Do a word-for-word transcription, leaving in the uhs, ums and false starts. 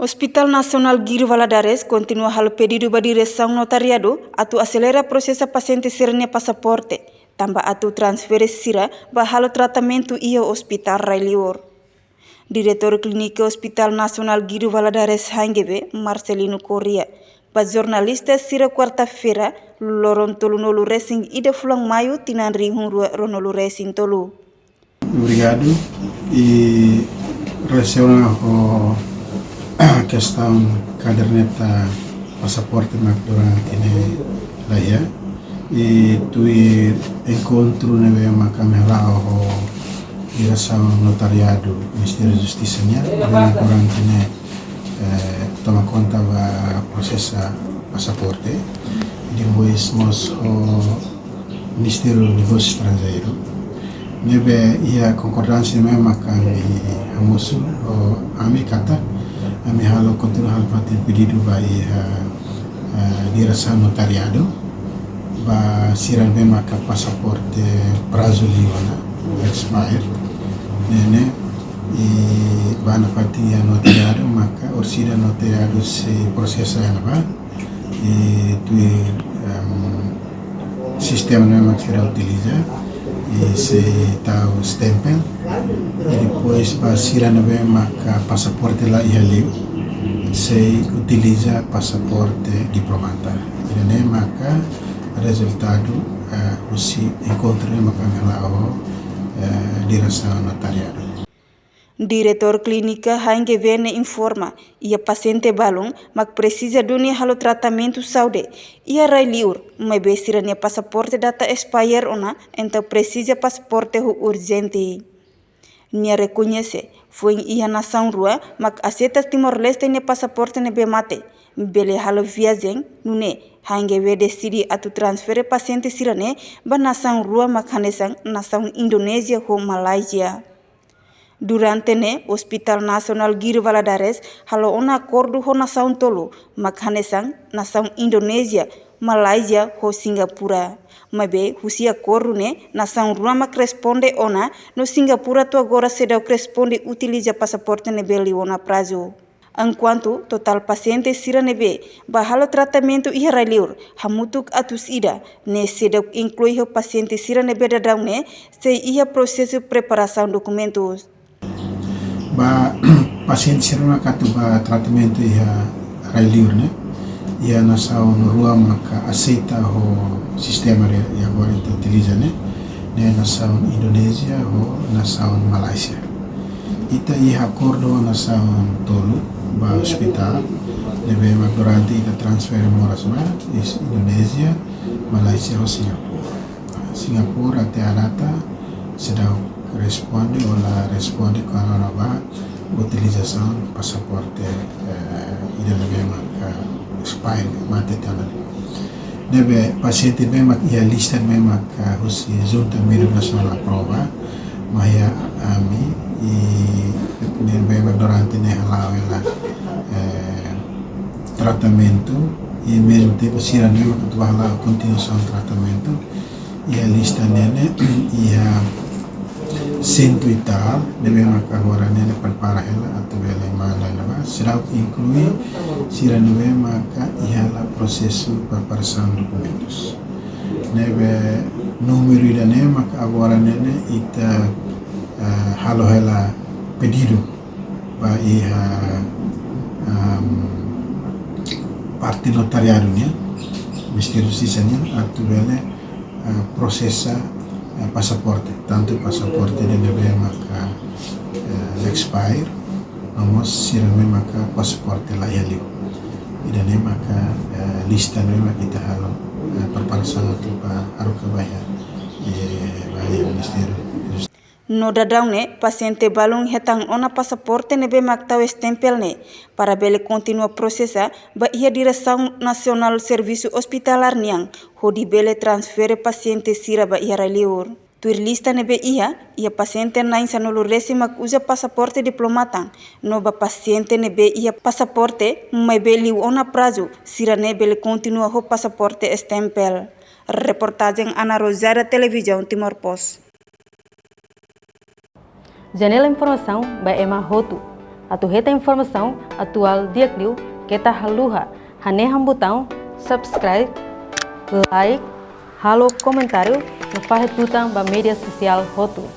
Hospital Nasionál Guido Valadares kontinua halo pedidu ba diresaun notariadu atu aselera prosesa pasiente sira-nia pasaporte, tanba atu transfere sira ba halo tratamentu iha ospitál rai-liur. Diretór Klínika Hospital Nasionál Guido Valadares H N G V, Marcelino Corrêa, ba jornalista sira kuarta-feira, loron tolunulu resin ida fulan Maiu tinan rihun rua ruanulu resin tolu. Obrigadu. I relasiona ho kestaun kaderneta pasaporte mak durante ne'e la iha. I tuir enkontru ne'ebé mak ami hala'o ho diresaun notariadu Ministériu Justisa nian, ne'ebé mak durante ne'e, eh, toma konta ba prosesa pasaporte. Depois mós ho Ministériu Negósiu Estranjeiru. Ne'ebé iha konkordánsia ne'ebé mak ami hamosu, ho ami katak ami halo kontinua halo fatin pedidu ba iha, eh, diresaun notariadu, ba sira ne'ebé mak pasaporte prazu liu ona, expire. Ne'e ne'e, i ba nafatin iha notariadu, maka orsida notariadu sei prosesa iha ne'ebá, i tuir, em, sistema ne'ebé mak sira utiliza, i sei tau stempel, i depois ba sira ne'ebé mak pasaporte la iha liu, sei utiliza pasaporte diplomata. Ida-ne'e maka rezultadu, eh, husi enkontru ne'ebé mak ami hala'o, eh, diresaun notariadu. Diretór Klínika H N G V ne'e informa, iha pasiente balun mak presiza duni halo tratamentu saúde iha rai-liur, maibé sira-nia pasaporte data expire ona, entaun presiza pasaporte ho urjente. Nia rekoñese, foin iha nasaun rua mak aseita Timor-Leste nia pasaporte ne'ebé mate, bele halo viajen, nune'e H N G V deside atu transfere pasiente sira-ne'e ba nasaun rua mak hanesan nasaun Indonézia ho Malázia. Durante ne'e, Hospital Nasionál Guido Valadares halo ona akordu ho nasaun tolu, mak hanesan nasaun Indonézia, Malázia ho Singapura. Maibé, husi akordu ne'e, nasaun rua mak responde ona, no Singapura to'o agora seidauk responde utiliza pasaporte ne'ebé liu ona prazu. Enkuantu totál pasiente sira ne'ebé ba halo tratamentu iha rai-liur, hamutuk atus ida, ne'e seidauk inklui ho pasiente sira ne'ebé daudaun ne'e sei iha prosesu preparasaun dokumentus. Ba pasiente sira ne'ebé mak atu ba tratamentu iha rai-liur ne'e, iha nasaun rua mak aseita ho sistema ne'ebé agora ita utiliza ne'e, ne'e nasaun Indonézia ho nasaun Malázia. Ita iha akordu nasaun tolu ba ospitál ne'ebé mak durante ita transfere moras ba, iha Indonézia, Malázia ho Singapura. Singapura até à data seidauk responde ou la responde kona-ba utilizasaun pasaporte, eh, ida ne'ebé mak expire, mate tiha ona. Ne'ebé pasiente ne'ebé mak iha lista ne'ebé mak husi Junta Médiku Nasionál aprova, mai iha ami, i ne'ebé mak durante ne'e hala'o hela, eh, tratamentu, i mezmu tempu sira ne'ebé mak atu ba hala'o kontinuasaun tratamentu, iha lista ne'e ne'e, iha sentu e tal, ne'ebé mak agora ne'e ne'e prepara hela atu bele manda hela ba, seidauk inklui sira ne'ebé mak iha hela prosesu preparasaun dokumentus. Ne'ebé númeru ida-ne'e mak agora ne'e ne'e ita, eh, halo hela pedidu ba iha, em, parte notariadu nian, Ministériu Justisa nian, atu bele, eh, prosesa, eh, pasaporte, tantu pasaporte ne'ebé maka, eh, expire, no mós sira ne'ebé maka pasaporte la iha liu. Ida-ne'e maka, eh, lista ne'ebé mak ita halo, eh, preparasaun atu ba haruka ba iha, eh, ba iha Ministériu. No daudaun ne'e, pasiente balun hetan ona pasaporte ne'ebé mak tau stempel ne'e, para bele kontinua prosesa ba iha Diresaun Nasionál Servisu Ospitalár nian, hodi bele transfere pasiente sira ba iha rai-liur. Tuir lista ne'ebé iha, iha pasiente na'in sanulu resin mak uza pasaporte diplomata, no ba pasiente ne'ebé iha pasaporte, maibé liu ona prazu, sira-ne'e bele kontinua ho pasaporte stempel. Reportajen Ana Rosada, Televizaun Timor Post. Janela informasaun ba ema hotu. Atu hetan informasaun atuál di'ak liu, keta haluha hanehan butaun subscribe, like, halo komentáriu no fahe tutan ba média sosiál hotu.